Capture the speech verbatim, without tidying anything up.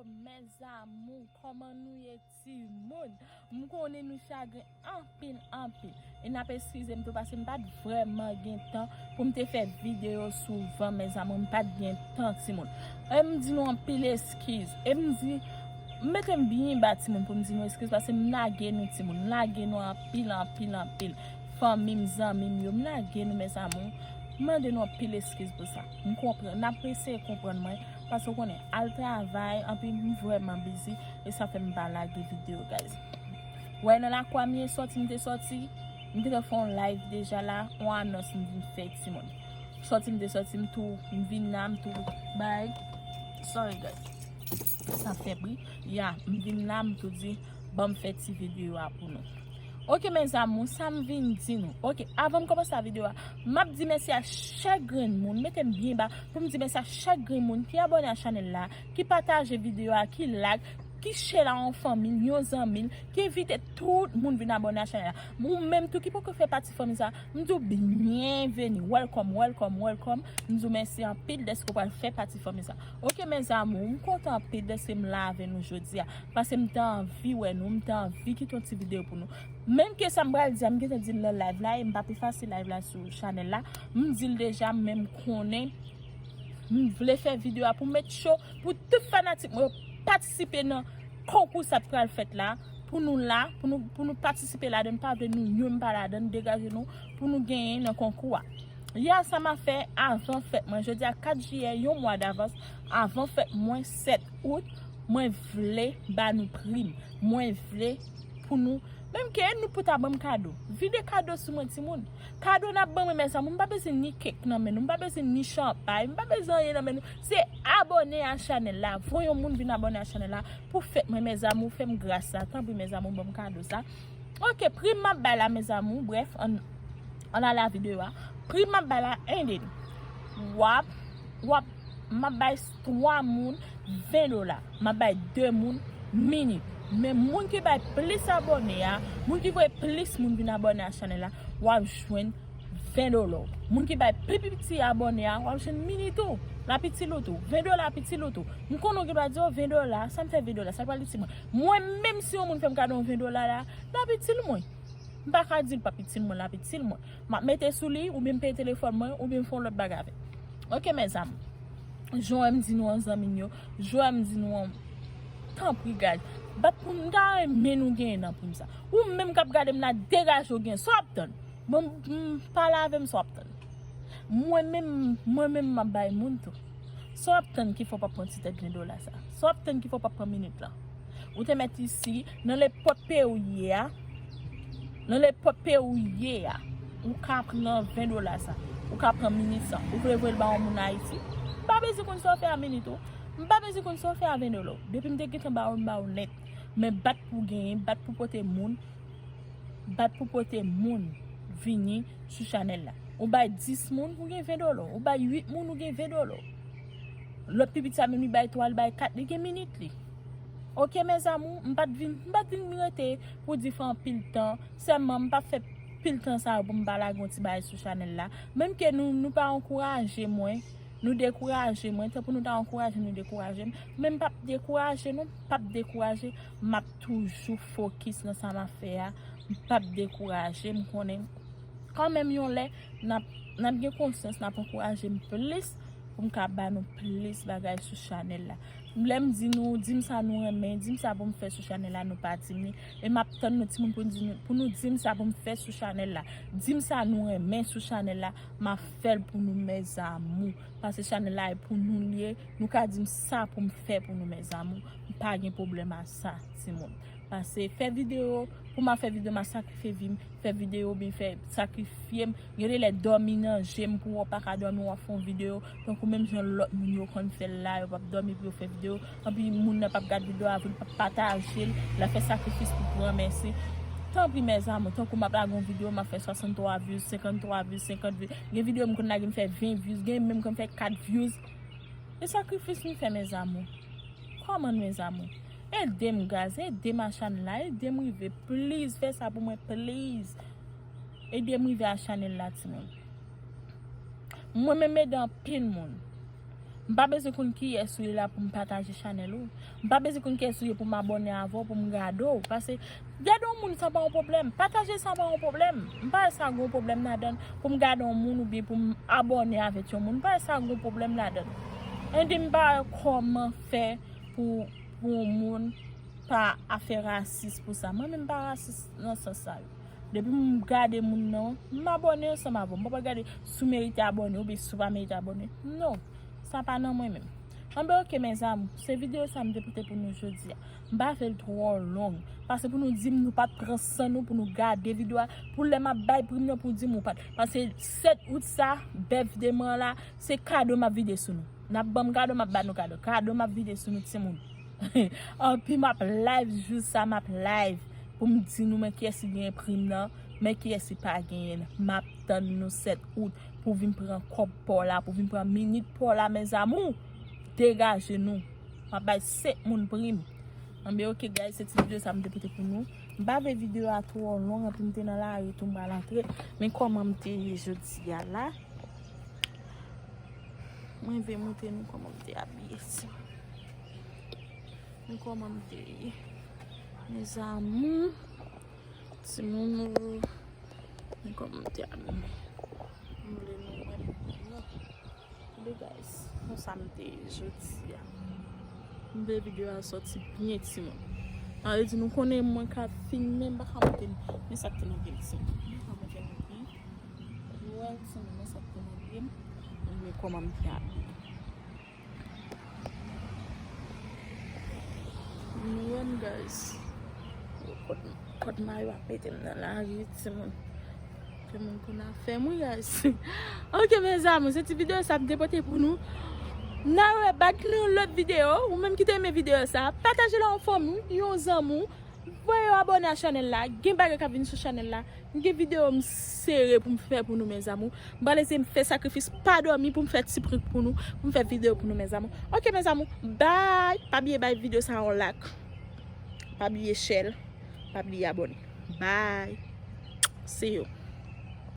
Mes amours, kòman nou ye timoun? M konnen nou chagren anpil, anpil. E n ap eskize m tou paske m pa t vrèman gen tan pou m te fè videyo souvan, mes amours, m pa t gen tan, timoun. E m di nou anpil eskiz. E m di, m mete m byen ba, timoun, pou m di nou eskiz paske m lage nou, timoun. M lage nou anpil, anpil, anpil. Fanmi m, zanmi m yo, m lage nou, mes amours. M mande nou anpil eskiz pou sa. M konprann, n ap eseye konprann mwen, paske w konnen, al travay, anpi m vrèman bizi, e sa fè m pa lage videyo, guys. Wè, nan lakwa m ye, sòti m te sòti, m te fè yon live deja la, yon anons m vin fè, timoun. Sòti m te sòti, m tou, m vin la, m tou bay. Sorry, guys. Sa fè bri. Ya, m vin la, m tou di, ban m fè ti videyo a pou nou. Ok, mes amours, sa m vin di nou. Ok, avan m kòmanse a videyo a, m ap di mèsi a chak grenn moun, mete m byen ba, pou m di mèsi a chak grenn moun ki abòne a chanèl la, ki pataje videyo a, ki like, ki share la yon fanmi l, yon zanmi l, ki envite tout moun vin abòne a chanèl la. Ou menm tou ki poko fè pati fanmi sa, m di w byenveni, welcome, welcome, welcome. M di w mèsi anpil dèske w pral fè pati fanmi sa. Ok, mes amours, m kontan anpil dèske m la avè nou jodi a, paske m te anvi wè nou, m te anvi kite yon ti videyo pou nou. Menm ke sa m pral di a, m gentan di l nan live la, e m p ap efase live la sou chanèl la. M di l deja, men m konnen m vle fè videyo a pou m make sure pou tout fanatik mwen yo patisipe nan konkou sa k pral fèt la, pou nou la, pou nou, pou nou patisipe ladan l, m pa vle nou youn pa ladan l, degaje nou, pou nou genyen nan konkou a. Ya sa m ap fè avan fèt mwen, jodi a kat jiyè, yon mwa davans, avan fèt mwen, sèt out, mwen vle ba nou prim. Mwen vle pou nou, menm ke nou pou ta ban m kado. Vide kado sou mwen, timoun. Kado n ap ban mwen, mes amours, m pa bezwen ni kèk nan men nou, m pa bezwen ni chanpay, m pa bezwen anyen nan men nou. Se abòne a chanèl la, voye yon moun vin abòne a chanèl la pou fèt mwen, mes amours, fè m gras sa, tanpri, mes amours, ban m kado sa. Ok, prim m ap bay la, mes amours, bref, ann, ann ale a videyo a. Prim m ap bay la, and then, w ap, w ap, m ap bay twa moun ven dola. M ap bay de moun minit. Men moun ki bay plis abòne a, moun ki voye plis moun vin abòne a chanèl la, w ap jwenn ven dola. Moun ki bay pi piti abòne a, w ap jwenn minit ou. L ap itil ou tou. Ven dola ap itil ou tou. M konnen w gen dwa di, "O, ven dola, sa m fè ven dola, sa l pral itil mwen?" Mwen menm, si yon moun fè m kado yon ven dola la, l ap itil mwen. M pa ka di l p ap itil mwen, l ap itil mwen. M ap mete sou li, oubyen m peye telefòn mwen, oubyen m fè yon lòt bagay avè l. Ok, mes amours. Jan m di nou an, zanmi m yo, jan m di nou an, tanpri, guys, bat pou m, m ta renmen nou genyen nan prim sa. Ou menm k ap gade m la, degaje w, gen sa w ap tann. Bon, m, pale avè m, sa w ap tann. Mwen menm, mwen menm, m ap bay moun tou. Sa w ap tann ki fè w p ap pran ti tèt ven dola sa? Sa w ap tann ki fè w p ap pran minit lan? Ou te mèt isi, nan lepòt peyi w ye a, nan lepòt peyi w ye a, ou ka pran ven dola sa, ou ka pran minit sa, ou vle voye l ba yon moun Ayiti? M pa bezwen konn sa w fè a minit ou, m pa bezwen konn sa w fè a ven dola w. Depi m te gentan ba ou, m ba ou nèt. Men bat pou genyen, bat pou pote moun, bat pou pote moun vini sou chanèl la. Ou bay dis moun, ou gen ven dola. Ou bay uit moun, ou gen ven dola. Lòt pi piti a menm, li bay twa, li bay kat, li gen minit li. Ok, mes amours, m pa t vin, m pa t vin rete pou di fè anpil tan. Sèlman, m p ap fè pil tan sa yo pou m pa lage yon ti bagay sou chanèl la. Menm ke nou, nou pa ankouraje mwen, nou dekouraje mwen, tankou nou ta ankouraje m, nou dekouraje m. Men m p ap dekouraje, non, m p ap dekouraje. M ap toujou fokis nan sa m ap fè a. M p ap dekouraje, m konnen kanmenm yon lè, n ap, n ap gen konsyans, n ap ankouraje m plis pou m ka ba nou plis bagay sou chanèl la. Lè m di nou, di m sa nou renmen, di m sa pou m fè sou chanèl la, nou pa di m li. E m ap tann nou timoun pou n di nou, pou nou di m sa pou m fè sou chanèl la. Di m sa nou renmen sou chanèl la, m ap fè l pou nou, mes amours. Paske chanèl la e pou nou l ye, nou ka di m sa pou m fè pou nou, mes amours. M pa gen pwoblèm a sa, timoun. Paske fè videyo, pou m ap fè videyo, m ap sakrifye vi m, fè videyo oubyen fè sakrifye m. Gen de lè dòmi nan je m, pou w pa ka dòmi, w ap fè yon videyo. Tankou menm jan lòt moun yo konn fè l la, yo p ap dòmi pou yo fè videyo. Anpi moun nan p ap gad videyo a, li p ap pataje l, l ap fè sakrifis pou pran mèsi. Tanpri, mes amours, tankou m ap lage yon videyo, m ap fè swasanntwa views, senkanntwa views, senkant views. Gen videyo m konn lage, m fè ven views, gen menm konn fè kat views. E sakrifis m fè, mes amours. Kòman, mes amours? Ede m, guys, ede m a chanèl la, ede m rive, please, fè sa pou mwen, please. Ede m rive a chanèl la, timoun. Mwen menm ede anpil moun. M pa bezwen konn kiyès ou ye la pou m pataje chanèl ou. M pa bezwen konn kiyès ou ye pou m abòne avè w, pou m gade w. Paske gade yon moun sa pa yon pwoblèm. Pataje sa pa yon pwoblèm. M pa wè sa gen yon pwoblèm ladan l. Pou m gade yon moun oubyen pou m abòne avèk yon moun, m pa wè sa gen yon pwoblèm ladan l. Epi m pa wè kòman fè pou, pou yon moun pa ap fè rasis pou sa. Mwen menm m pa rasis nan sans sa yo. Depi m gade moun nan, m abòne ansanm avè w. M pa pral gade si w merite abòne oubyen si w pa merite abòne. Non, sa pa nan mwen menm. Anben, oke, mes amours, se videyo sa m te pote pou nou jodi a. M pa fè l twò long. Paske pou nou di m nou pa t pran san nou pou nou gade videyo a, pou lè m ap bay prim nan pou di m ou pa t. Paske sèt out sa, bèf de mwen la, se kado m ap vide sou nou. N ap ban m kado, m ap ba nou kado. Kado m ap vide sou nou, timoun. Anpi m ap live jou sa, m ap live pou m di nou men kiyès ki genyen prim nan, men kiyès ki pa genyen l. M ap tann nou sèt out pou vin pran kòb pa w la, pou vin pran minit pa w la, mes amours. Degaje nou. M ap bay senk moun prim. Anben, oke, guys, se ti videyo sa m te pote pou nou. M pa vle videyo a twò long, anpi m te nan lari tou, m pral antre. Men kòman m te ye jodi a la. Mwen vle montre nou kòman m te abiye, timoun. Men kòman m te ye. Mes amours, timoun, men kòman m te abiye. M vle nou wè m. Tande, guys, konsa m te ye jodi a. M vle videyo a sòti byen, timoun. Sa vle di nou konnen mwen ka filme, m pa ka montre nou. Men sa k te nan pye m, timoun. M pa montre nou byen. Nou wè, timoun, men sa k te nan pye m. Men kòman m te abiye. Nou wè m, guys. Kòt, kòt mayo ap mete m nan lari, timoun. Ke moun konn afè m, wi, guys. Oke, mes amours, se ti videyo sa m te pote pou nou. N a wè bak nan yon lòt videyo. Ou menm ki te renmen videyo sa, pataje l a yon fanmi w, yon zanmi w. Voye yo abòne a chanèl la. Gen bagay k ap vin sou chanèl la. Gen videyo m sere pou m fè pou nou, mes amours. M pral eseye m fè sakrifis pa dòmi pou m fè ti prank pou nou, pou m fè videyo pou nou, mes amours. Oke, mes amours, bye. Pa bliye bay videyo sa yon like. Pa bliye share. Pa bliye abòne. Bye. See you.